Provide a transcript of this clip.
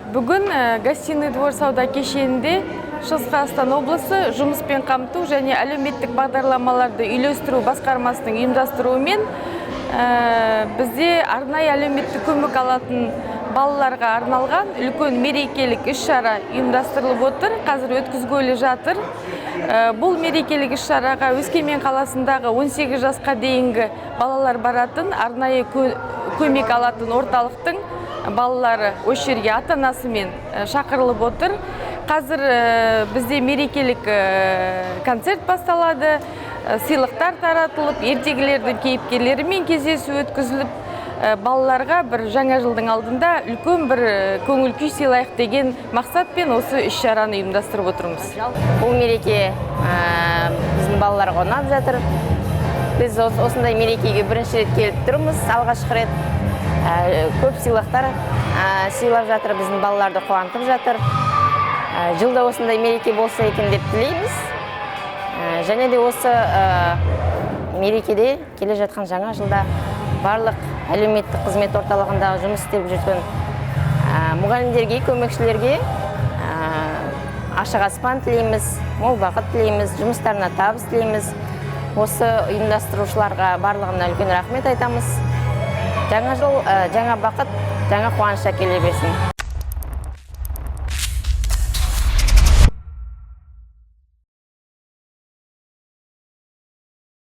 Бүгін Гостиный двор сауда кешенінде Шығыс Қазақстан облысы жұмыспен қамту және әлеуметтік бағдарламаларды үйлестіру басқармасының ұйымдастыруымен бізде арнайы әлеуметтік көмек алатын балаларға арналған үлкен мерекелік іс-шара ұйымдастырылып отыр, қазір өткізгелі жатыр. Бұл мерекелік іс-шараға Өскемен қаласындағы 18 жасқа дейінгі балалар баратын арнайы көмек алатын орталықтың балалары осы жерге ата анасымен шақырылып отыр. Қазір бізде мерекелік концерт басталады, сыйлықтар таратылып, ертегілердің кейіпкерлерімен кездесу өткізіліп, балаларға бір жаңа жылдың алдында үлкен бір көңіл күй сыйлайық деген мақсатпен осы іс шараны ұйымдастырып отырмыз. Бұл мереке біздің балаларға ұнап жатыр. Біз осындай мерекеге бірінші рет келіп тұрмыз, алғашқы рет. Көп сыйлықтар сыйлап жатыр, біздің балаларды қуантып жатыр. Жылда осындай мереке болса екен деп тілейміз. Және де осы мерекеде, келе жатқан жаңа жылда барлық әлеуметтік қызмет орталығында жұмыс істеп жүрген мұғалімдерге, көмекшілерге ашық аспан тілейміз, мол бақыт тілейміз, жұмыстарына табыс тілейміз. Осы ұйымдастырушыларға барлығына үлкен рахмет айтамыз. Жаңа жыл жаңа бақыт, жаңа қуаныш әкеле берсін.